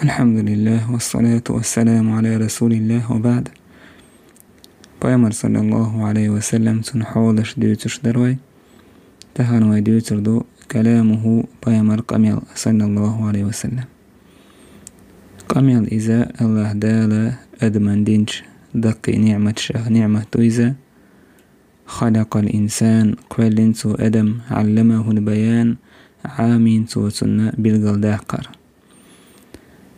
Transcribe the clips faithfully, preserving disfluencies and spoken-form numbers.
الحمد لله والصلاة والسلام على رسول الله وبعد. Пайхамар, саллаллаху алейхи ва саллям, цун хьолаш дуьйцуш дара вай. Тахана вай дуьйцур ду كلامه, пайхамар къамел, саллаллаху алейхи ва саллям. Къамел иза Аллахь Дала адаман динчу даккхий ниъматашах ниъмат ду иза. خلق الإنسان, кхоьллина цо адам, علمه البيان, Ӏамийна цо цунна билгалдаккхар.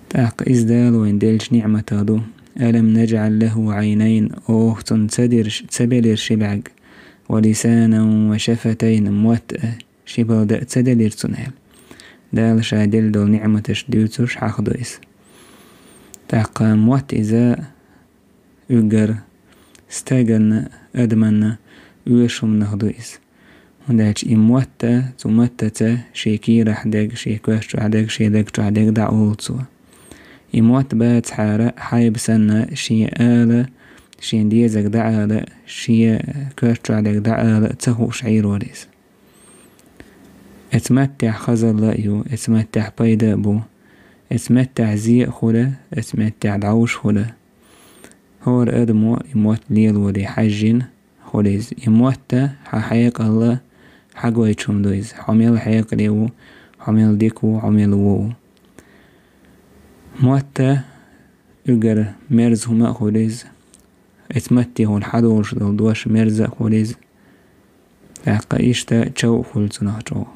ТӀаккха иза Дала вайна деллачу ниъматах ду: ألم نجعل له عينين, оха цунна ца дирш, ца белира ши бӀаьрг, ولسانا وشفتين, мотт а, ши балда а ца делира цунна аьлла. Дала ша делла долу ниъматаш дуьйцуш хьаха ду иза. ТӀаккха мотт иза уьггар стаганна, адаманна оьшу хӀуманах ду иза. ХӀунда аьлча и мотт а, цу маттаца шен кийрахь дерг, шен коьрта чохь дерг, шен даг чохь дерг дӀаолу цо. И мотт бацахьара хьайба санна шен ала, шен дезаг дӀаала, шен коьрта чохь дерг дӀаала ца хууш Ӏийр вара иза. Эцу маттехь хазалла а ю, эцу маттехь пайда а бу, эцу маттехь зе а хуьлу, эцу маттехь дӀовш а хуьлу. ХӀора адамо и мотт лелоре хьаьжжина хуьлу иза. И мотт а хьан хьекъалла хьагойтуш хӀума ду иза. Хьо мел хьекъале ву, хьо мел дика ву, хьо мел вон ву. Мотт а уьггар мерза хӀума а хуьлу иза. Эцу маттехула хьадолуш долу дош мерза а хуьлу иза. ТӀаккха иштта чов а хуьлу цунах чӀогӀа.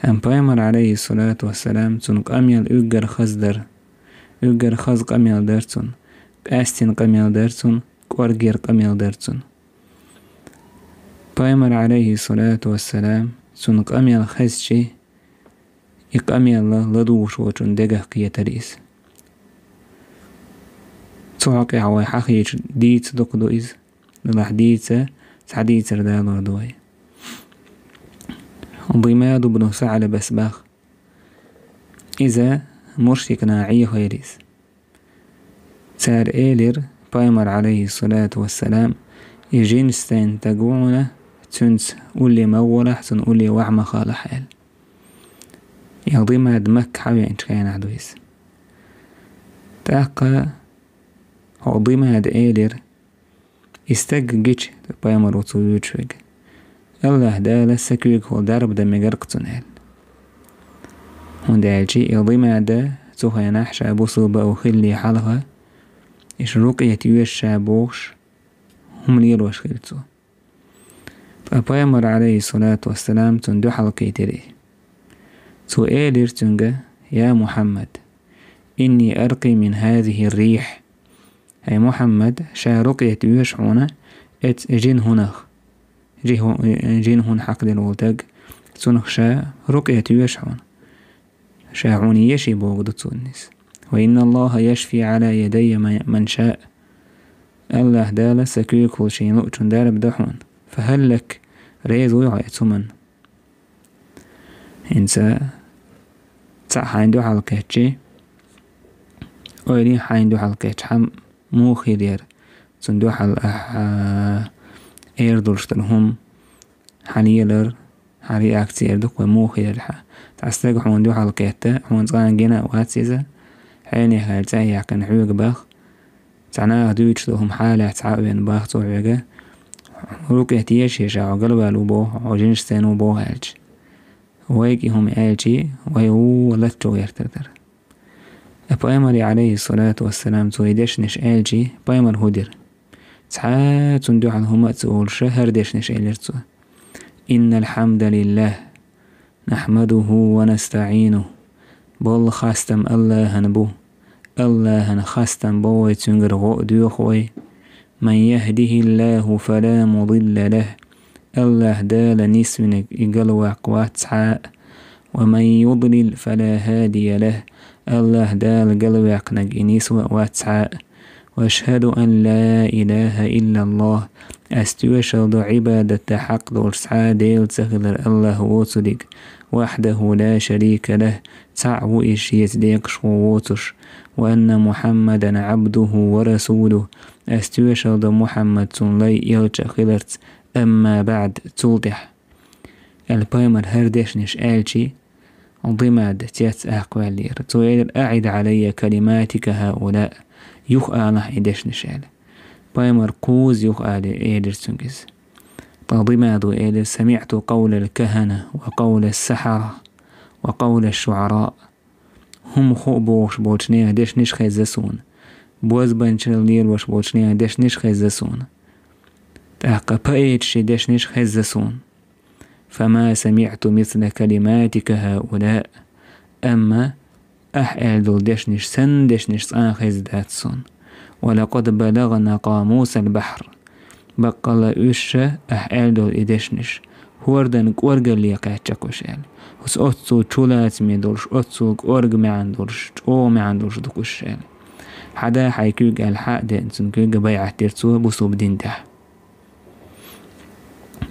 Амма пайхамар, алейхиссалату вассалам, цуьнан къамел уьггар хаза дара. Уьггар хаза къамел дара цуьнан, къаьстина къамел дара цуьнан, кӀоргера къамел дара цуьнан. Пайхамар, алейхиссалату вассалам, цуьнан къамел хезчи, и къамел ладугӀуш волчун дегах кхетара иза. Цу хьокъехь вай хьахийча дийца дукха ду иза, делахь дийца, цхьа дийцар далор ду вай. Димаду бну СаӀлабас бах. Иза мушрикна Ӏехайра иза. Цара элира, пайхамар, алейхиссалату вассалам, и жин стен таг ву хьуна, цуьнца улле ма гӀолахь, цунна улле ваха ма халахь аьлла. И Димад Макка хьавеанчу хенахь ду иза. ТӀаккха хӀокху Димада элира, и стаг гича, пайхамар ву цо вуьйцуш верг, Аллахь Дала сан куьйгахула дарба дан мегар-кх цунна аьлла. ХӀунда аьлча и Димада цу хенахь ша бусулба а хилале хьалха, иша рукъет йоьшу ша бохуш, хӀума лелош хилла цо. Ткъа пайхамар, алейхиссалату вассалам, цунна дуьхьал кхийтира и. Цо элира цуьнга: «Я Мухьаммад, инни аркъи мин хазихи ррих». ХӀай Мухьаммад, ша рукъет йоьшу хьуна эцу жин хӀунах. Жи хӀу-, жин хӀун хьакхаделла волу таг, цунах ша рукъет йоьшу хьуна. Ша хьуна еший боху ду цунна иза. «Ва инна Аллаха яшфи Ӏала ядайя ма-, ман ша». Аллахь Дала сан куьйгахула шен луучун дарба дан хьуна. Фа хӀал лак, реза вуй хьо эцу хӀуманна? ХӀинца цхьаъ хьайна дуьхьал кхетчи, ойла йи хьайна дуьхьал кхетчахьана муха хир яра, цунна дуьхьал ахьа эр долуш дара хӀума, хьан лелар, хьан реакция эр ду-кх вай муха хир яра хьан. Цхьа стага хьуна дуьхьал кхетта, хьуна цкъа а гина а вац иза, хьенех аьлла цӀа а яьккхина хьоьга бах, цхьа наха дуьйцуш долу хӀума хьалаца цхьаъ а веана бах цо хьоьга, рукъет еший ша, хьо галваьлла ву боху, хьо жинаш цӀена ву боху аьлча. Вайга и хӀума аьлчи, вай ву латто гӀертар дара. Пайхамаре, алейхиссалату вассалам, цо и дешнаш аьлчи, пайхамар хӀу дира? Цхьа цунна дуьхьал хӀума а ца олуша, хӀара дешнаш элира цо. Иннал хьамдалиллах, нахьмадуху ва настаӀину. Болла хастам Аллахьан бу. Аллахьан хастам бо вай, цуьнгара гӀо а доьху вай. Ман яхӀдихиллаху фала мудилла лах. Аллахь Дала нисвинарг и галваккха вац цхьа а. Ва ман юдлил фала хӀадия лах. Аллахь Дала галваьккхинарг и нисва а вац цхьа а. Ва ашхӀаду ан ла илаха иллаллах. Ас тоьшалла до Ӏибадат дан хьакъ долуш цхьа а Дела ца хилар Аллахь воцуриг. Вахьдаху ла шарика лах. Цхьаъ ву иза шеца декъашхо воцуш. Ва анна Мухьаммадан Ӏабдуху ва расулуху. Ас тоьшалла до Мухьаммад цуьнан лай, элча хиларца. Амма баӀд, цул тӀаьхьа. Аьлла пайхамар хӀара дешнаш аьлчи, димад цец аьккхаваьллера. Цо элира: «أعد علي كلماتك هؤلاء». Юха алахь и дешнаш аьлла. Пайхамар кхузза юха ала элира цуьнга иза. Ткъа димадо элира: «سمعت قول الكهنة وقول السحرة وقول الشعراء». ХӀума ху а бохуш болчу нехан дешнаш хезна суна. Бозбанчалла лелош болчу нехан дешнаш хезна суна. ТӀаккха поэташи дешнаш хезна суна. «فما سمعت مثل كلماتك هؤلاء». Амма ахь аьлла долу дешнаш санна дешнаш цкъа а хезна дац суна. «ولقد بلغن قاموس البحر». Баккъалла уьш ша ахь аьлла долу и дешнаш хӀордан кӀоргалле кхаьчна уьш аьлла. Оцу оццул чулацаме долуш, оццул кӀорга маьӀна долуш, чӀогӀа маьӀна долуш ду уьш аьлла. «Хьада хьайн куьг» аьлла, хьа а деана, цуьнан куьйга байӀат дира цо бусулба дин тӀехь.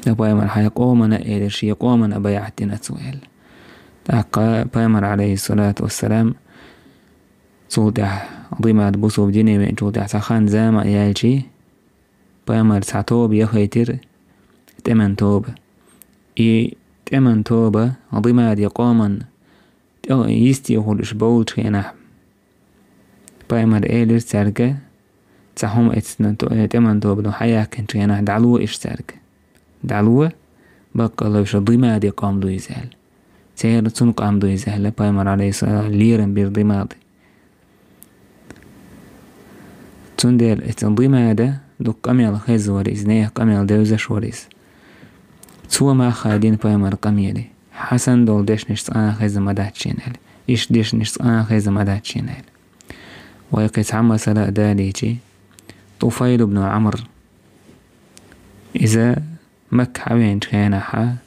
Ткъа пайхамар хьайн къомана а элира, шен къомана а байӀат дина цо аьлла. ТӀаккха пайхамар, алейхиссалату вассалам, цул тӀаьхьа димад бусулба дине веанчул тӀаьхьа цхьа хан зама а яьлчи, пайхамар цхьа тоба яхийтира, тӀеман тоба. И тӀеман тоба димаде къоман тӀе-, йисте хуьлуш болчу хенахь, пайхамар элира цаьрга, цхьа хӀума эцна то-, э, тӀеман тобано хьаяьккхинчу хенахь, дӀало иша цаьрга. ДӀало, баккъалла уьш димаде къам ду иза аьлла. Церан цунна къам ду иза аьлла, пайхамар, алейхиссалам, лерам бира димаде. Цундела эцан димада дукха къамел хеза вара иза, нехан къамел девзаш вара иза. Цо мах а дина пайхамар къамеле. Хьасан долу дешнаш цкъа а хеза ма дац шена аьлла. Иштта дешнаш цкъа а хеза ма дац шена аьлла. Вай кхин цхьа масала а далийчи, Туфайл ибн Амр. Иза Макка хьавеанчу хенахьа,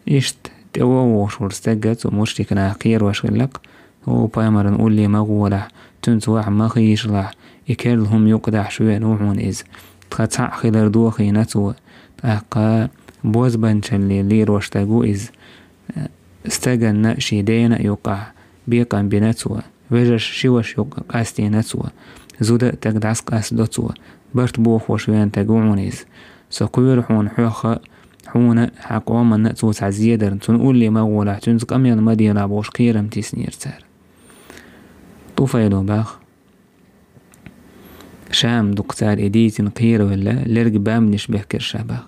иштта тӀе вогӀуш волу стагга цу мушрикнах кхерош хиллакх, хӀу пайхамаран улле ма гӀолахь, цуьнца ваха ма хийшалахь, и керла хӀума юкъадахьаш веана ву хьуна иза. Тхан цхьаъ хилар дохийна цо, тӀаккха бозбанчалле лерош стаг ву иза. Стаганна шен дена а юккъахь бекъам бина цо. Вежарш ши ваша юккъа къастийна цо. Зуда а таг дӀасакъастадо цо. Барт бохош веана таг ву хьуна иза. Со кхоьру хьуна хьоьхха а, хьуна а, хьан къоманна а цо цхьа зедарна. Цунна улле ма гӀолахь, цуьнца къамел ма делахь бохуш кхерам тиснера цара. Туфайло баха. Шам дукха цара и дийцина кхеравелла, лерга баьмнаш бехкира ша баха.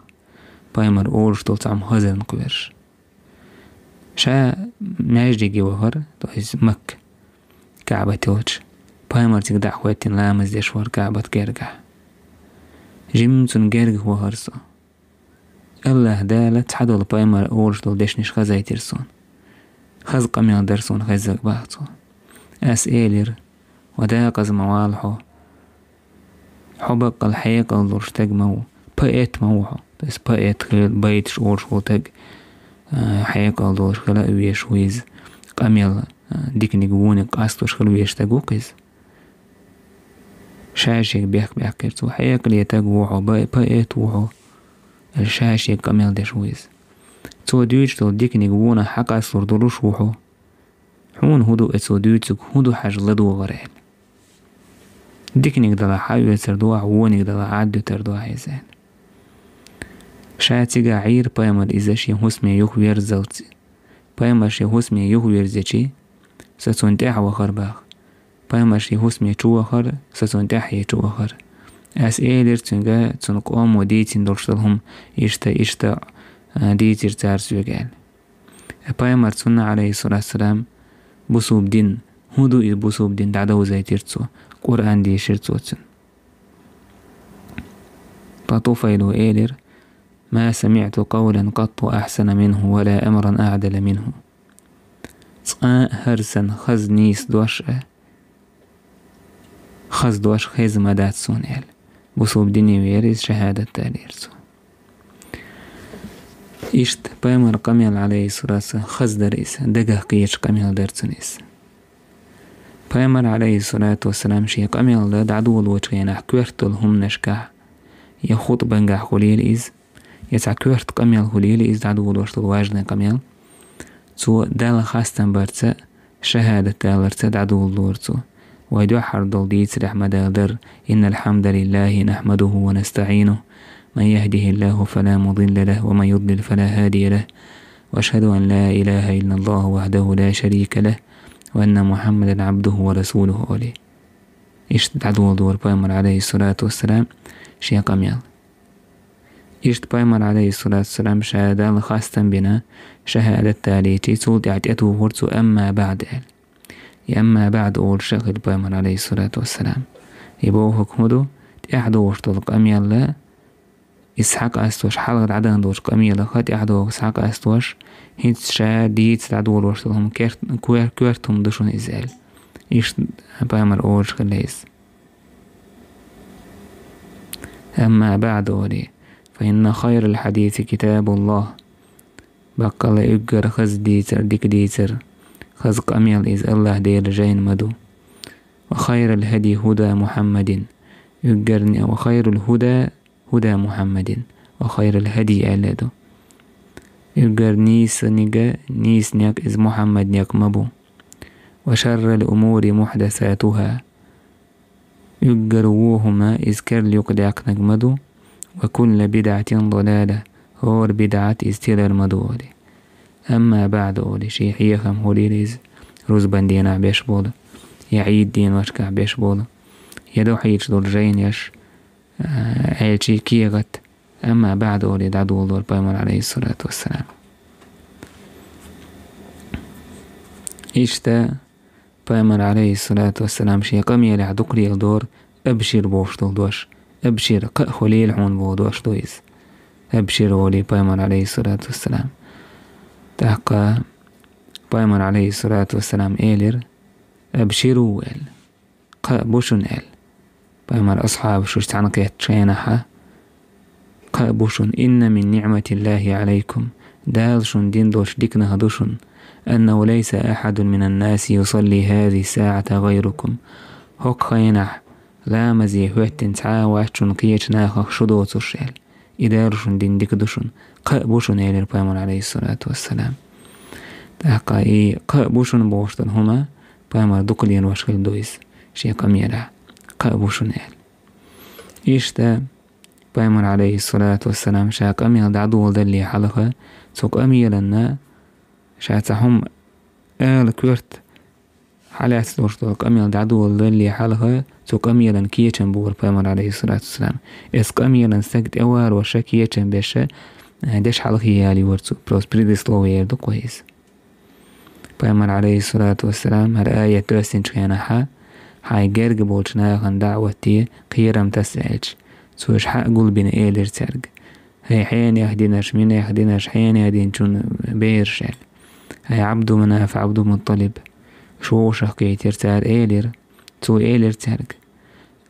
Пайхамар олуш долу цхьа хӀума хазарна кхоьруш. Ша маьждиге вахара, то есть Макка, КаӀбат йолчу. Пайхамар цига дӀа а хӀоьттина ламаз деш вара КаӀбат гергахь. Жимма цунна гергахь вахара со. АллахӀ Дала цхьадолу пайхамар олуш долу дешнаш хазайтира суна. Хаза къамел дара суна хеззарг баха цо. Ас элира: «Ва дакъаза ма вала хьо. Хьо баккъал хьекъал долуш стаг ма ву, поэт ма ву хьо». То есть поэт хила, байташ олуш волу стаг, а, хьекъал долуш хила а веш ву иза. Къамел, а, диканиг вониг къастош хила веш стаг ву-кх иза. Ша шега бехк баьккхира цо: «Хьекъале стаг ву хьо, бай-, поэт ву хьо», аьлла, ша шега къамел деш ву иза. Цо дуьйцуш долу диканиг вонах хьакъасталур долуш ву хьо. Хьуна хӀун ду оцо дуьйцург, хӀун ду хьажа ладогӀар аьлла. Диканиг далахь хьаоьцур ду ахь, вониг далахь Ӏад дуьтур ду ахь иза аьлла. Ша цигахь Ӏийра пайхамар иза шен хӀусаме юхаверззалц. Пайхамар шен хӀусаме юхаверзичи, со цунна тӀаьхьа вахара баха. Пайхамар шен хӀусаме чу вахара, со цунна тӀаьхье чу вахара. Ас элира цуьнга, цуьнан къомо дийцина долуш долу хӀума, иштта, иштта, а, дийцира цара соьга аьлла. Пайхамар цунна, алейхиссалату вассалам, бусулба дин, хӀун ду иза бусулба дин, дӀадовзайтира цо, Къуръан дийшира цо цуьнан. Ткъа Туфайло элира: «ما سمعت قولا قط أحسن منه ولا أمرا أعدل منه». Цкъа а хӀара санна хаза нийса дош а, хаза дош хеза ма дац суна аьлла. Бусулба дине веара иза, шахӀадат далийра цо. Иштта пайхамар къамел, алейхиссалату вассалам, хаза дара иза, дагах кхеташ къамел дара цуьнан иза. Пайхамар, алейхиссалату вассалам, шен къамел дан дӀадолочу хенахь коьрта долу хӀуманашкахь, я хутбангахь хуьлийла иза, я цхьа коьрта къамел хуьлийла иза дӀадолош долу важный къамел. Цо Далла хастам барца, шахӀадат даларца дӀадолалора цо. Вай дуьххьара долу дийцарехь ма-далла дара: «إن الحمد لله نحمده ونستعينه، من يهده الله فلا مضل له، ومن يضلل فلا هادي له، «Ва ашхаду ан ла илаха иллаллаху вахдаху ла шарика лах, ва анна Мухаммадан абдуху ва расулуху», — олий. Иштта дӀадоладора пайхамар, алейхиссалату вассалам, шен къамел. Иштта пайхамар, алейхиссалату вассалам, ша Далла хастам бина, шахӀадат далийчи, цул тӀаьхьа тӀетухура цо «Амма баӀд» аьлла. И «Амма баӀд» олуш а хилла пайхамар, алейхиссалату вассалам. И бохург хӀун ду? ТӀаьхьа долуш долу къамел, иза схьакъастош, хьалха дӀадахана долчу къамелах тӀаьхьа догӀу схьакъастош, хӀинца ша дийца дӀадолош долу хӀума керт-, кер-, коьрта хӀума ду шуна иза аьлла. Иштта пайхамар олуш хилла иза. «Амма баӀд» олий, «фа инна хайрал хьадиси китабуллах». Баккъалла уггар хаза дийцар, дика дийцар, хаза къамел иза Аллах Делан жайна ма ду. «Ва хайрал хӀади хӀуда Мухаммадин». Уггар ни-, «ва хайрул хӀуда хӀуда Мухаммадин». «Ва хайрал хӀади» аьлла ду. Уггар нийсаниг, нийса некъ иза Мухаммад некъ ма бу. «Ва шаррал умури мухьдасатуха». Уггар вон хӀума иза керла юкъа даьккхинарг ма ду. «Ва кулла бидӀатин далала». ХӀора бидӀат иза тилар ма ду олий. «Амма баӀд» олий, шен хьехам хуьлийла иза рузбан дийнахь беш болу, я Ӏийд дийношкахь беш болу, я дохьийчу долу жайнаш, а, аьлчий кехат, «Амма баӀд» олий дӀадоладора пайхамар, алейхиссалату вассалам. Иштта пайхамар, алейхиссалату вассалам, шен къамелехь дукха леладора «Абшир» бохуш долу дош. «Абшир, кхаъ хуьлийла хьуна» боху дош ду иза. «Абшир» олий пайхамар, алейхиссалату вассалам. ТӀаккха пайхамар, алейхиссалату вассалам, элира: «Абширу», — аьлла. «Кхаъ бу шуна», — аьлла. Пайхамар асхьабаш уьш цхьаьна кхеттачу хенахьа: «Кхаъ бу шуна, инна мин ниӀматиллахи Ӏалайкум, Дала шуна дина долчу диканах ду шуна, аннаху лайса ахьадун минан наси юсалли хазихи саӀата гайрукум, хӀокху хенахь ламазе хӀоьттина цхьа а вац шуна кхечу нахах шу доцуш», — аьлла. «И Дала шуна дина дика ду шуна, кхаъ бу шуна», — элира пайхамар, алейхиссалату вассалам. ТӀаккха и «кхаъ бу шуна» бохуш долу хӀума пайхамар дукха лелош хилла ду иза шен къамелехь, «кхаъ бу шуна» аьлла. Иштта пайхамар, алейхиссалату вассалам, ша къамел дӀадоладалле хьалха, цу къамелана ша цхьа хӀума ала коьрта хьалаьцна долуш долу къамел дӀадоладалле хьалха, цу къамелан кечам бора пайхамар, алейхиссалату вассалам. Эс къамелан стаг тӀевароша, кечам беша, э, деш хьалхе ялийора цо, просто предисловие эр ду кхо иза. Пайхамар, алейхиссалату вассалам, хӀара аят доьссинчу хенахьа, хьайн герга болчу нахана даӀват де, кхерам таса аьлча, цо уьш хьа а гулбина элира цаьрга: «ХӀей, хьенех динарш, минех динарш, хьенех динчун бераш», — аьлла. «ХӀей, Ӏабду Манаф, Ӏабду Мутталиб». Уьш вовшах кхийтира, цара элира. Цо элира цаьрга: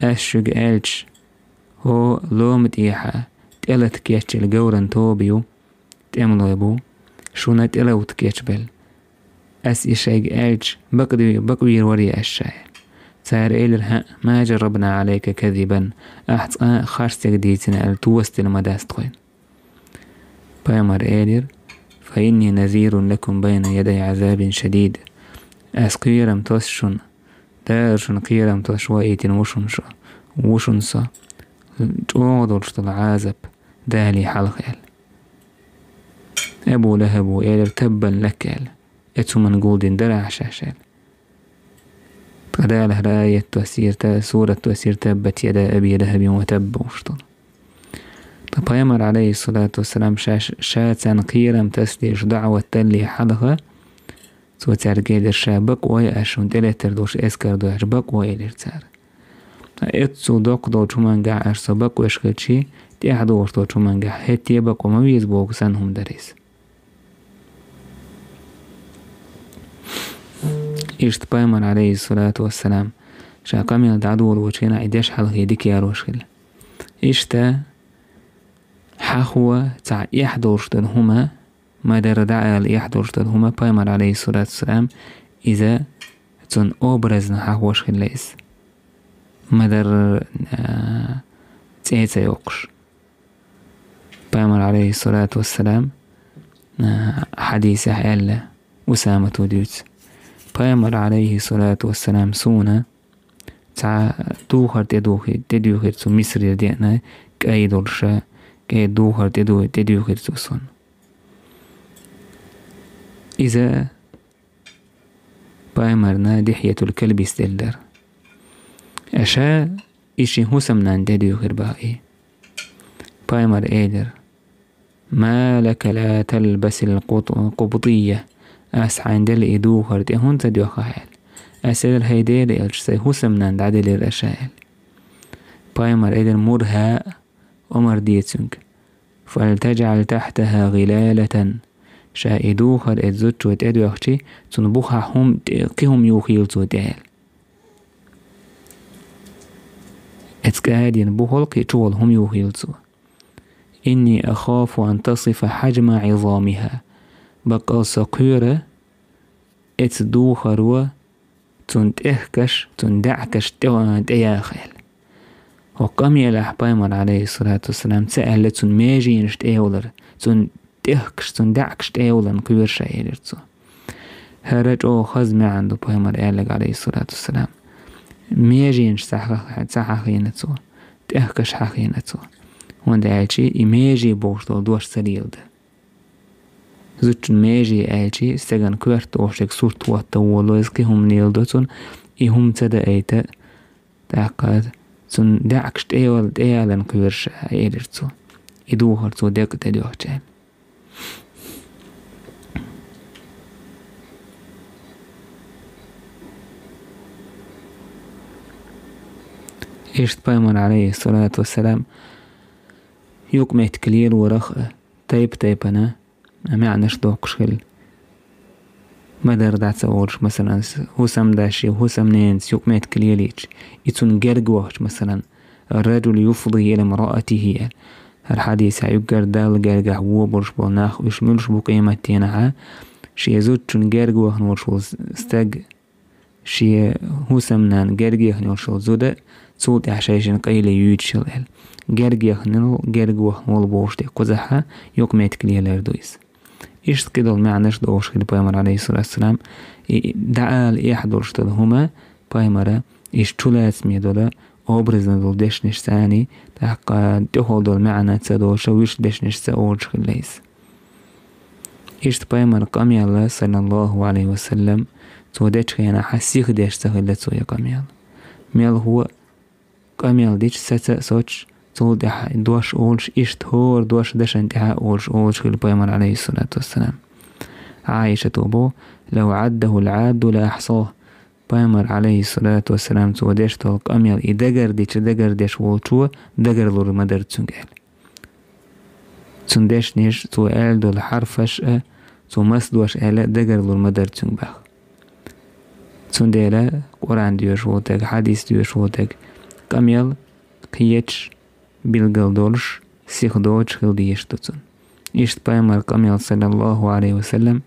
«Ас шуьга аьлча, хӀо лома тӀехьа тӀелата кечъелла говран тоба ю, тӀемалой бу, шуна тӀелавта кечбелла. Ас и шайга аьлча, бакъ-, бакъвийр варий аш ша?» — аьлла. Цара элира: «ХӀаъ, ма жаррабна Ӏалайка казибан, ахь цкъа а харцдерг дийцина аьлла, тосаделла ма дац тхойн». Пайхамар элира: «Фа инни назирун лакум байна ядай Ӏазабин шадид». Ас кхерам тосу шуна, Дала шуна кхерам тосуш ваийтина ву шуна шо, ву шуна со, чӀогӀа долуш долу Ӏазап Дале хьалха аьлла. Абу ЛахӀаба элира: «Таббан лак», — аьлла. «Эцу хӀуманна гулдина дара ахь шаьш», — аьлла. Ткъа Дала хӀара аят доссийра, та-, сурат доссийра: «Таббат яда Аби ЛахӀабин ва табб», — бохуш долу. Ткъа пайхамар, алейхиссалату вассалам, ша, ша царна кхерам таса дезаш даӀват далле хьалха, цо цаьрга элира: «Ша бакъ вой, аш шуна тӀелеттар долуш эскар дой, аш бакъ вой», — элира цара. Ткъа эццул доккха долчу хӀумангахь аш со бакъ веш хилчи, тӀаьхьа догӀуш долчу хӀумангахь хӀетте а бакъо ма веза боху санна хӀума дара иза. Иштта пайхамар, алейхиссалату вассалам, ша къамел дӀадолочу хенахь и деш хьалхе дика ялош хилла. Иштта хьахо цхьа эхь долуш долу хӀума, ма дарра дӀаала эхь долуш долу хӀума, пайхамар, алейхиссалату вассалам, иза цунна образно хьахош хилла иза. Ма дарра, а, цӀе ца йоккхуш. Пайхамар, алейхиссалату вассалам, а, хьадисехь аьлла, Усамата дуьйцу: «Пайхамар, алейхиссалату вассалам, суна цхьа духар тӀедухи-, тӀедуьйхира цу Мисрера деана, кӀай долуша, кӀай духар тӀеду-, тӀедуьйхира цо суна. Иза пайхамарна Дихьятул Калбис деллар. Аша и ши хӀусамнан де дуьйхир бахи. Пайхамар элир: «Ма лака ла талбасил къут-, къубтийя?» Ас хьайн дел и духар тӀе хӀунца доьхха аьл. Ас элир хьай дера элча сай хӀусамнан дӀаделир аша аьл. Пайхамар элир: «Мурха, омар де цуьнга. Фалтажал тахтаха гилалатан». Ша и духар эцу зудчо тӀе доьхчи, цун бухахь хӀум тӀе, кхи хӀум юхийла цо тӀе аьл. Эцкъа а дина бухал кхи чугӀал хӀум юхийла цо. «Инни ахафу ан тасифа хьаджма Ӏизамиха». Баккъал со кхоьра эцу духаро цун тӀехкаш, цун даьӀкаш тӀе-, тӀеяха аьл. ХӀокху къамелехь пайхамар, алейхиссалату вассалам, ца аьлла цун меженаш тӀейовлар, цун тӀехкаш, цун даьӀкаш тӀейовларна кхоьра ша элира цо. ХӀара чӀогӀа хаза маьӀна ду пайхамар аьлларг, алейхиссалату вассалам. Меженаш ца хьа-, ца хьахийна цо, тӀехкаш хьахийна цо. ХӀунда аьлча и меже бохуш долу дош ца леладо. Зудчун меже аьлча, стеган коьрта оха шега сурт хӀотта волу, иза кхин хӀума леладо цунна, и хӀума ца даайта, тӀаккха цун даьӀкаш тӀеяла-, тӀеяларна кхоьра ша элира цо. И духар цо декъа тӀе доьхча аьлла. Иштта пайхамар, алейхиссалату вассалам, юкъаметтиг лелорах а, тайп-тайпана маьӀнаш доккхуш хилла. Ма-дарра дӀа ца олуш, масалан, хӀусамдас шен хӀусамненца юкъаметтиг лелийча, и цунна герга вахча, масалан, «Ар-раджулу юфди иля мраатихи», аьлла. ХӀара хьадисехь юьггар Далла гергахь вон болуш болу нах, уьш муьлш бу къематдийнахьа, шен зудчун герга вахна волуш волу стаг, шен хӀусамнана герга яхна йолуш йолу зуда, цул тӀаьхьа шайшинна къайле юьйцуш йолу аьлла. Герга яхнал, герга вахна волу бохуш дерг кхузахьа юкъаметтиг лелар ду иза. Иштта кхидолу маьӀнаш дохуш хилла пайхамар, алейхиссалату вассалам, и дӀаала эхь долуш долу хӀума пайхамара, иштта чулацаме долу, образно долу дешнаш царний, тӀаккха тӀехула долу маьӀна ца долуш, вуьш дешнаш ца олуш хилла иза. Иштта пайхамар къамел, саллаллаху алейхи ва саллям, цо дечу хенахь сиха деш ца хилла цо и къамел. Мелхо къамел дича саца а соцуш, цул тӀаьхьа дош олуш, иштта хӀора дош дашан тӀаьхьа олуш, олуш хилла пайхамар, алейхиссалату вассалам. Ӏайшата боху: «Лав Ӏаддахул Ӏадду ла ахьсох». Пайхамар, алейхиссалату вассалам, цо деш долу къамел и дагар дича, дагар деш волчо дагар лур ма дара цуьнга аьлла. Цуьнан дешнаш, цо аьлла долу хьарфаш а, цо маса дош аьлла а дагар лур ма дара цуьнга баха. Цундела Къуръан доьшуш волу стаг, хьадис доьшуш волу стаг къамел кхеташ, билгал долуш, сиха доцуш хила дезаш ду цунна. Иштта пайхамар къамел, саллаллаху алейхи ва саллям,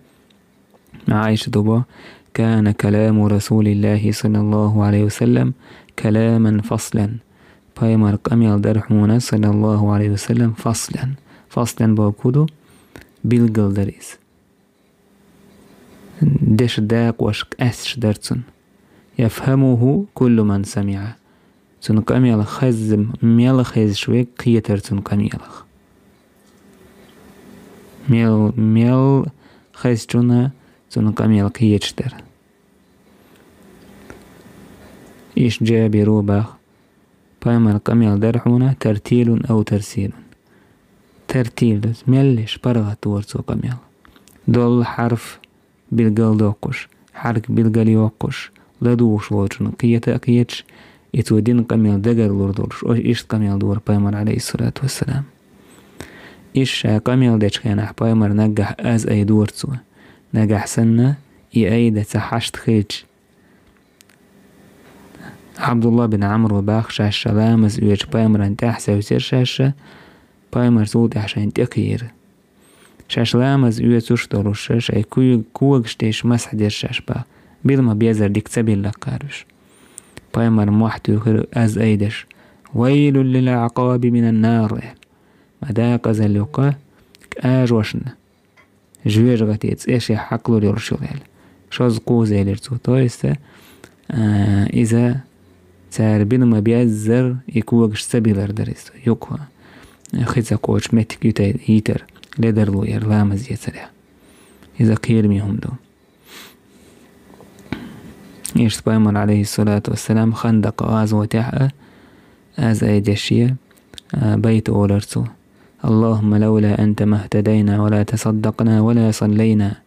Ӏайшата боху: «Кана каламу Расулиллахи саллаллаху алейхи ва саллям каламан фаслан». Пайхамар къамел дара хьуна, саллаллаху алейхи ва саллям, фаслан. Фаслан бохург хӀун ду? Билгал дара иза. Дешан дакъош къаьсташ дара цуьнан. «Яфхамуху куллу ман самиӀа». Цуьнан къамел хазза, мел хезаш верг кхетара цуьнан къамелах. Мел, мел хезчунна цуьнан къамел кхеташ дара. Иштта Джабира боху: «Пайхамар къамел дара хьуна тартилун ав тарсилун». Тартил, меллеш, паргӀат дора цо къамел. Долу хьарф билгал доккхуш, хьарк билгал йоккхуш, ладугӀуш волчунна кхета а кхеташ, и цо дина къамел дагар лур долуш, о, иштта къамел дора пайхамар, алейхиссалату вассалам. Иштта ша къамел дечу хенахь пайхамар наггахь аз айдора цо. Нагахь санна, и айда ца хьашт хилча, Абдулла бин Амр боху, шаьш ша ламаз оьцуш пайхамаран тӀаьхьа севцира шаьш ша, пайхамар цул тӀаьхьа шайна тӀекхийра. Шаьш ламаз оьцуш долуш ша, шайн куьйг-, когаш тӀе масхь дира шаьш боху. Билма безар дика ца билла кхара уьш. Пайхамар мохь туьйхира аз айдеш: «Вайлул лил аӀкъаби минан нар», – аьлла. Ма декъазалла ю-кх кӀажошна жоьжахати цӀе шех хьакхалур йолуш ю аьлла. Шозза кхуза элира цо. То есть, а, иза цара бина ма-беззара и когаш ца билар дара иза. Юкъа хи ца кхочу меттиг ютай-, йитар, ледарло яр ламаз ецарехь. Иза кхераме хӀума ду. Иштта пайхамар, алейхиссалату вассалам, Хандакъ гӀазотехь а аз айдеш я, а, байт олар цо: «اللهم لولا أنت ما اهتدينا ولا تصدقنا ولا صلينا».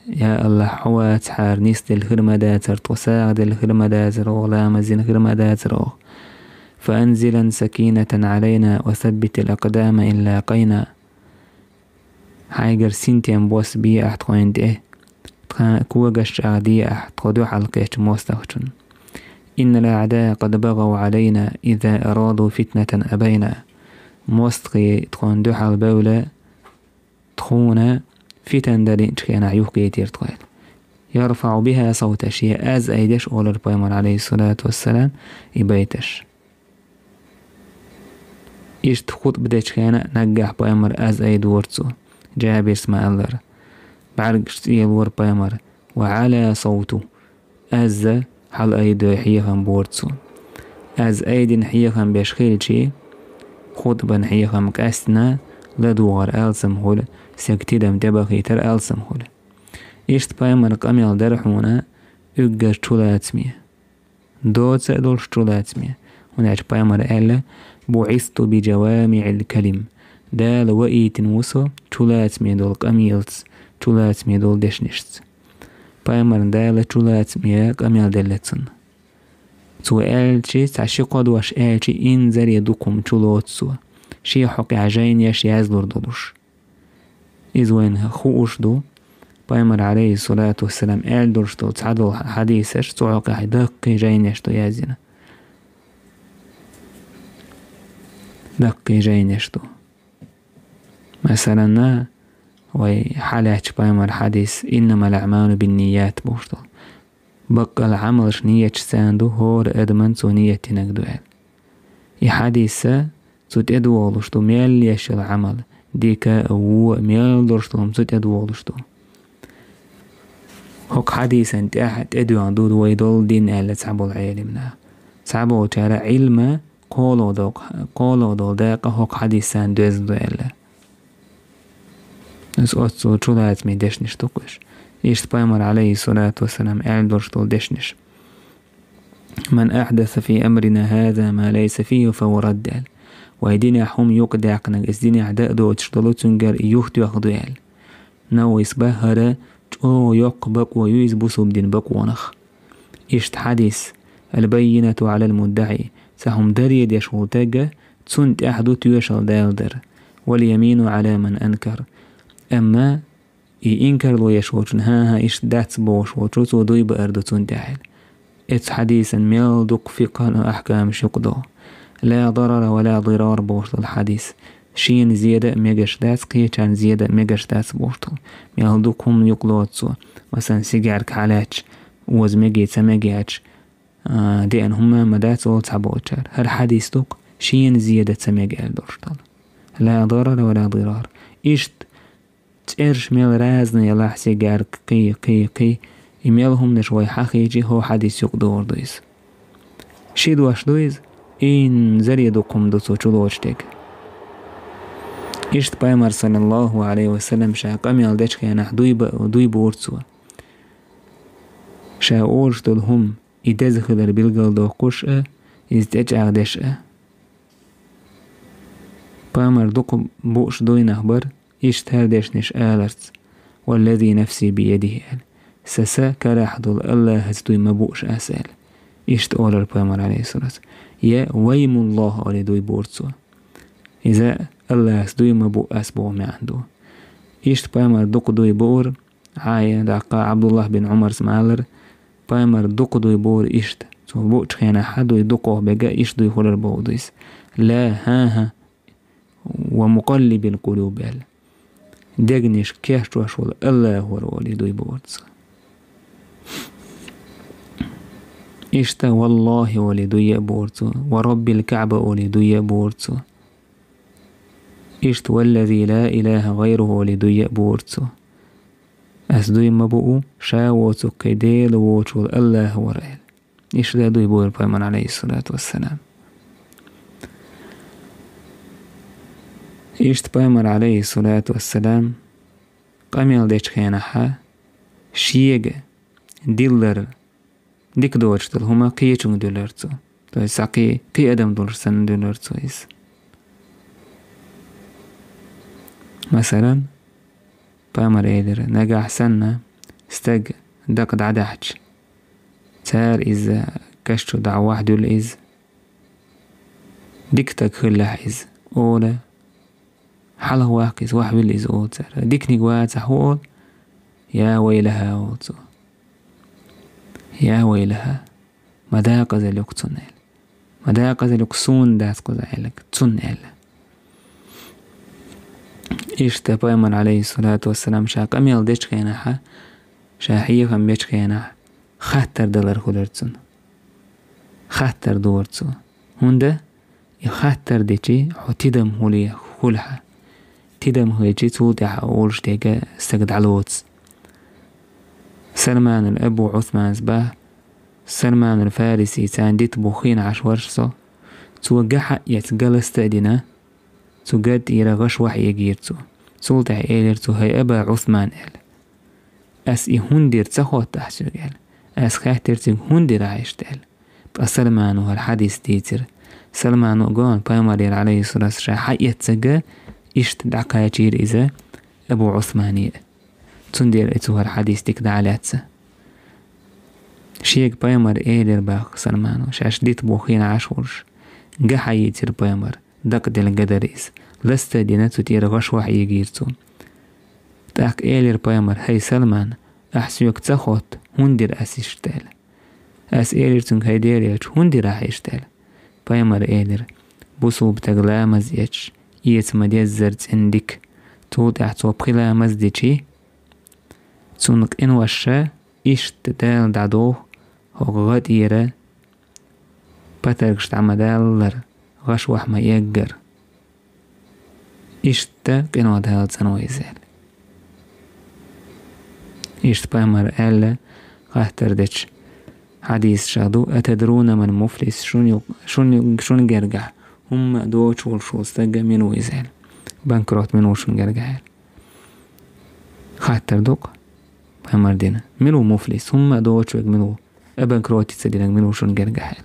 Я Аллахь, хьо вацахьара нисделла хир ма дацара тхо, сагӀаделла хир ма дацара оха, ламаз дина хир ма дацара оха. «فأنزلا سكينة علينا وثبت الأقدام إن لاقينا». Хьайгара синтем босса бе ахь тхойна тӀе, тхан когаш чӀагӀде ахь тхо дуьхьал кхечу мостагӀчунна. «إن الأعداء قد بغوا علينا إذا أرادوا فتنة أبينا». МостагӀий тхойна дуьхьал бевлла, тхуна фитан далинчу хенахь юхкийтира тхо. «يرفع بها صوته», шен аз айдеш олар пайхамар, алейхиссалату вассалам, и байташ. Иштта хутба дечу хенахь а наггахь пайхамар аз айдора цо, Джабирс ма-аллара. БӀаьргаш цӀелора пайхамар: «وعلى صوته», азза хьала айдой хьехам бора цо. Аз айдина хьехам беш хилчий, хутбан хьехам къаьстина, ладугӀар алсам хуьлу, стеган тидам тӀебахийтар алсам хуьлу. Иштта пайхамар къамел дара хьуна уггар чулацаме. Доца а долуш чулацаме. ХӀунда аьлча пайхамар аьлла: «بعثت بجوامع الكلم». Дала ваийтина ву со чулацаме долу къамелаца, чулацаме долу дешнашца. Пайхамарна Дала чулацаме къамел делла цунна. Цо аьлча, цхьа ши-кхо дош аьлча, инзаре дукха хӀума чулоцу цо, шен хьокъехь жайнеш язлур долуш. Иза вайна хууш ду. Пайхамар, алейхиссалату вассалам, аьлла долуш долу цхьадолу хьадисаш цу хьокъехь даккхий жайнеш ду яздина. Даккхий жайнеш ду. Масалан, вай хьалаьцча пайхамар хьадис: «إنما الأعمال بالنيات», бохуш долу. Баккъала Ӏамалш ниеташца ду, хӀора адаман цо ниет динарг ду аьлла. И хьадиса цу тӀедогӀуш ду, мел еш йолу Ӏамал, дика а, вон а, мел долуш долу хӀума цу тӀедогӀуш ду. ХӀокху хьадисан тӀехь тӀедоьгӀна ду вай долу дин аьлла цхьаболу Ӏелимнаха. Цхьаболчара Ӏилма кхоалгӀа долу, кхоалгӀа долу дакъа хӀокху хьадисан доьзна ду аьлла. Иза оццул чулацаме дешнаш ду-кх уьш. Иштта пайхамар, алейхиссалату вассалам, аьлла долуш долу дешнаш: «من أحدث في أمرنا هذا ما ليس فيه فهو رد», аьлла. Вай динехь хӀума юкъадаьккхинарг, иза динехь дан а доцуш долу, цуьнгара и юхатоьхна ду аьлла. Нававис боху, хӀара чӀогӀа йоккха бакъо ю иза бусалба дин бакъонах. Иштта хьадис: «البينة على المدعي», цхьа хӀума даре деш волу таг, цунна тӀехь ду тоьшалла далар. «واليمين على من أنكر». Амма и инкарло еш волчун, хӀан-хӀа, иштта дац бохуш волчу, цо дуй баар ду цунна тӀехь аьлла. Эцу хьадисан мел дукха фикъхьан ахкамаш юкъадо. «لا ضرر ولا ضرار» бохуш долу хьадис. Шена зеда а мегаш дац, кхечарна зеда а мегаш дац бохуш долу. Мел дукха хӀума юкъалоцу цо. Масалан, сигарка хьалаьцча, оза меги ца мегача, а, деана хӀума ма дац олу цхьаболчара. ХӀара хьадис ду-кх, шена зеда ца мега аьлла долуш долу. «لا ضرر ولا ضرار». Иштта цӀераш мел разный ялахь, сигарка, кхин, кхин, кхин, и мел хӀуманаш вай хьахийча, хӀо хьадис юкъадогӀур ду иза. Ши дош ду иза, инзаре дукха хӀума ду цо чулоцуш дерг. Иштта пайхамар, саллаллаху алейхи ва саллям, ша къамел дечу хенахь дуй ба-, дуй бора цо. Ша олуш долу хӀума и деза хилар билгалдоккхуш а, иза тӀечӀагӀдеш а. Пайхамар дукха бууш дуй нах бара, иштта хӀара дешнаш аларца: «والذي نفسي بيده», аьлла. Сан са карахь долу Аллахьаца дуй ма бууш ас аьлла. Иштта олар пайхамар, алейхиссалату. Я «ويم الله» олий дуй бора цо. Иза Аллахьаца дуй ма буу ас боху маьӀна ду. Иштта пайхамар дукха дуй буура, Хьая, даккха Абдуллах бин Умарс ма-аллара, пайхамар дукха дуй бора иштта. Цо буучу хенахь хьан дуй дукхох бега, иштта дуй хулар боху дуйс. «لا, хӀан-хӀа, ومقلب القلوب», аьлла. Дегнаш кечдеш волу Аллахьора олий дуй бора цо. Иштта «والله» олий дуй а бора цо, «ورب الكعبة» олий дуй а бора цо. Иштта «والذي لا إله غيره» олий дуй а бора цо. Ас дуй ма буу, ша воцу кхин Дела воцуш волу Аллахьора аьлла. Иштта дуй бора пайхамар, алейхиссалату вассалам. Иштта пайхамар, алейхиссалату вассалам, къамел дечу хенахьа шега диллар дика доцуш долу хӀума кхечунга дуьллура цо. То есть, цхьа кхе-, кхин адам долуш санна дуьллура цо иза. Масалан, пайхамар элира, нагахь санна стаг дакъа дӀадаьхьча, цара иза каш чу дӀа вахьа дуьллу иза. Дика стаг хиллехь иза, олу, хьалха ваккха иза, вахьа вилла иза, олу цара. Диканиг вацахь, хӀун олу? Я вайлахӀа, олу цо. Я вайлахӀа. Ма дакъазалла ю-кх цунна аьлла. Ма дакъазалла ю-кх, суна дац кхуза аьлла, цунна аьлла. Иштта пайхамар, алейхиссалату вассалам, ша къамел дечу хенахьа, ша хьехам бечу хенахь, хаттар далар хуьлура цунна. Хаттар дора цо. ХӀунда? И хаттар дичи хьо тидам хӀуле хуьлу хьан. Тидам хилчи, цул тӀаьхьа олуш дерг стаг дӀалоцу. Салманул Абу Ӏусманс баха, Салманул Фариси царна дита бу хина Ӏаш вара со. Цо гахьа а эца, галаста а дина, цу гар тӀера гӀаш вахьа эгийра цо. Цул тӀаьхьа элира цо: «ХӀай Аба Ӏусман», — аьлла. «Ас и хӀунда дира ца хотту ахь соьга?» — аьлла. Ас хаьттира цуьнга: «ХӀунда дира ахь иштта?» — аьлла. Ткъа Салмано хӀара хьадис дийцира. Салмано а гоьна пайхамарера, алейхиссалату вассалам, ша хьаэццага, иштта дӀакхачийра иза Абу Ӏусмане а. Цундела и цо хӀара хьадис дика дӀа а лаьцна. Шега пайхамар элира баха Салмано, шаьш дита бу хина Ӏаш волуш, гахьа йийцира пайхамар, дакъа делла ган дара иза. Ласта а дина, цу тӀера гӀаш вахьа эгийра цо. ТӀаккха элира пайхамар: «ХӀай Салман, ахь соьга ца хотту, хӀунда дира ас иштта?» — аьлла. Ас элира цуьнга: «ХӀай Делан элча, хӀунда дира ахь иштта?» — аьлла. Пайхамар элира: «Бусулба стаг ламаз эцча, эца ма-деззара цӀена дика. Цул тӀаьхьа цо пхи ламаз дичи, цунна къиноша иштта Дала дӀадоху хӀокху гӀа тӀера патаргаш дӀа ма-даллара, гӀаш вахьа ма-эггара. Иштта къино Дала цӀанво иза», — аьлла. Иштта пайхамар аьлла, хаттар дечу хьадисашах ду: «Атадруна ман муфлис?» Шун ю-, шун ю-, шун гергахь хӀумма а доцуш волуш волу стаг мила ву иза аьлла. Банкрот мила ву шун гергахь аьлла. Хаттар ду-кх пайхамар дина: «Мила ву муфлис? ХӀумма а доцуш верг мила ву? Обанкротиться динарг мила ву шун гергахь?» — аьлла.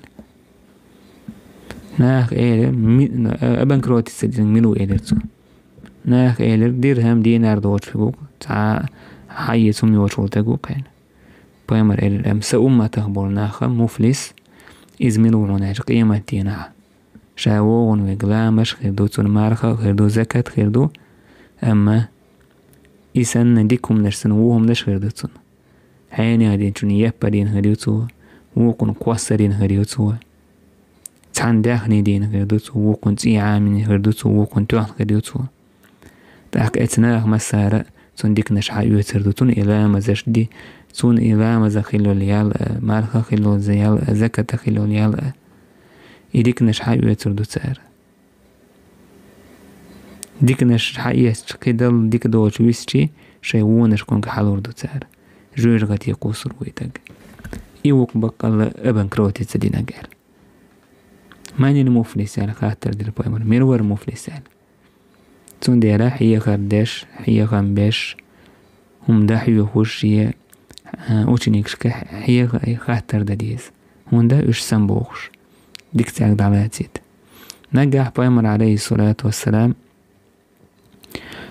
Наха элира, ми-, обанкротиться динарг мила ву, элира цо. Наха элира: «Дирхам, динар доцуш верг ву-кх, цхьа хьаэца хӀума йоцуш волу стаг ву-кх», — аьлла. Пайхамар элира: «Амма сан умматах болу нах муфлис, иза мила ву хьуна аьлча, къематдийнахь ша вогӀун верг ламаш хир ду, цунна марха хир ду, закат хир ду, амма и санна дика хӀуманаш санна, вон хӀуманаш хир ду цунна. Хьенех динчунна яппарийна хир ю цо, вукхунна кхоссарийна хир ю цо. Цхьанна даьхни дийна хир ду цо, вукхунна цӀий Ӏамийна хир ду цо, вукхунна тоьхна хир ю цо». ТӀаккха эцу наха массара а цунна диканаш хьаоьцур ду, цунна и ламазаш ди, цунна и ламаза хилла йолу ял а, марха хилла йолу ял а, заката хилла йолу ял а. И диканаш хьаоьцур ду цара. Диканаш хьаэцча, кхидолу дика доцуш висчи, шайн вонаш кхунга хьалур ду цара. Жоьжахате кхуссур ву и стаг. И ву-кх баккъалла обанкротиться динарг аьлла. «Манил муфлис?» — аьлла, хаттар дира пайхамар. «Мила вара муфлис?» — аьлла. Цундела хьехар деш, хьехам беш, хӀума дӀахьоьхуш шен, а, ученикашка хьеха-, хаттар дан деза. ХӀунда уьш самабохуш, дика цаьрга дӀалацийта. Нагахь пайхамар, алейхиссалату вассалам,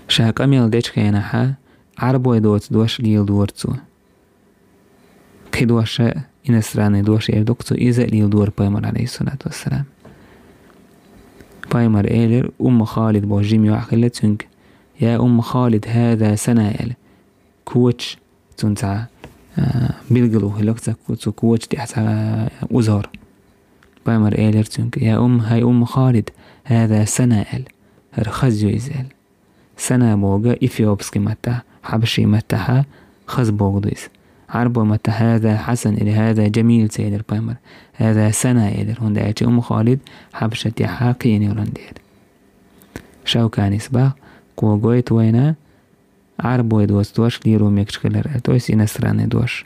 ша къамел дечу хенахьа, Ӏарбой доцу дош леладора цо. Кхин дош а, иностранный дош эр ду-кх цо, иза а леладора пайхамар, алейхиссалату вассалам. Пайхамар элира, Умма Халид боху жима йоӀ хилла цуьнга: «Я Умма Халид, хӀаза сана», — аьлла. Коча, цунна цхьа, а, билгало хилла-кх цхьа, цу коча тӀехь цхьа узор. Пайхамар элира цуьнга: «Я Умма, хӀай Умма Халид, хӀаза сана», — аьлла. «ХӀара хаза ю иза», — аьлла. Сана бохург эфиопский маттахь, хьабаший маттахьа хаза бохург ду иза. Ӏарбой маттахь хӀаза хьасан или хӀаза жамил ца элира пайхамар. ХӀаза сана элира, хӀунда аьлча Умма Халид Хьабашатехьа кхиъна йолун дела. Шавканис баха, кхо гойту вайна, Ӏарбой доцу дош лело мегаш хилар, то есть иностранный дош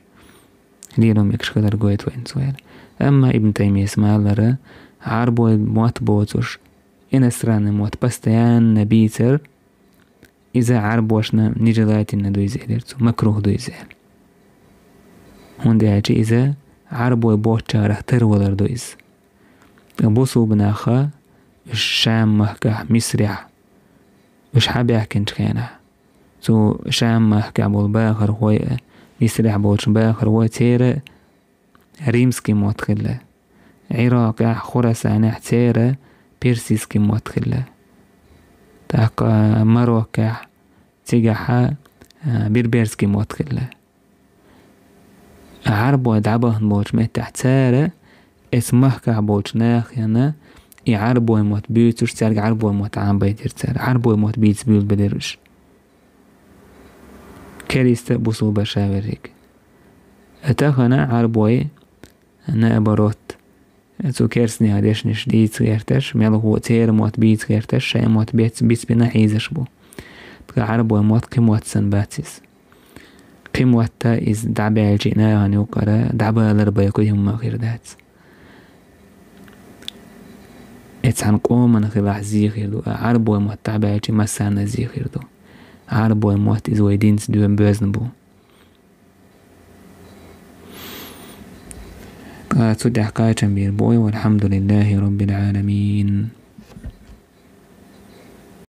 лело мегаш хилар гойту вайна цо аьлла. Амма Ибн Таймияс ма-аллара, Ӏарбой мотт боцуш, иностранный мотт постоянно бийцар, Иза Ӏарбошна нежелательно ду иза, элира цо, макрух ду иза аьлла. ХӀунда аьлча иза Ӏарбой боцчарах тарвалар ду иза. Ткъа бусулба наха уьш Шам-махкахь, Мисрехь, уьш хьабаьхкинчу хенахь, цу Шам-махкахь болу бахархой а, Мисрехь болчу бахархой, церан римский мотт хилла. Ӏиракъехь, Хурасанехь церан персидский мотт хилла. ТӀаккха Мароккохь, цигахьа, а, берберский мотт хилла. Ӏарбой дӀабахана болчу меттехь цара эцу махкахь болчу нахана и Ӏарбой мотт буьйцуш, цаьрга Ӏарбой мотт Ӏамабайтира цара. Ӏарбой мотт бийца буьйлабелира уьш. Кериста а, бусулба а, ша верриг. Тахана Ӏарбой, наоборот, цу керстанехан дешнаш дийца гӀерташ, мелхо а церан мотт бийца гӀерташ, шайн мотт бец-, бицбина хьийзаш бу. Ткъа Ӏарбой мотт кхин мотт санна бац иза. Кхин мотта иза дӀабаьлча, и нахана юкъара дӀабалар бен кхин хӀумма хир дац. Эцхьана къомана хилахь зе хир ду, а Ӏарбой мотт дӀабаьлча, массарна зе хир ду. Ӏарбой мотт иза вай динца доьзна, боьзна бу. Ткъа цу тӀехь кхачам бийр бу вай: «Валхьамдулиллахи роббил Ӏаламин».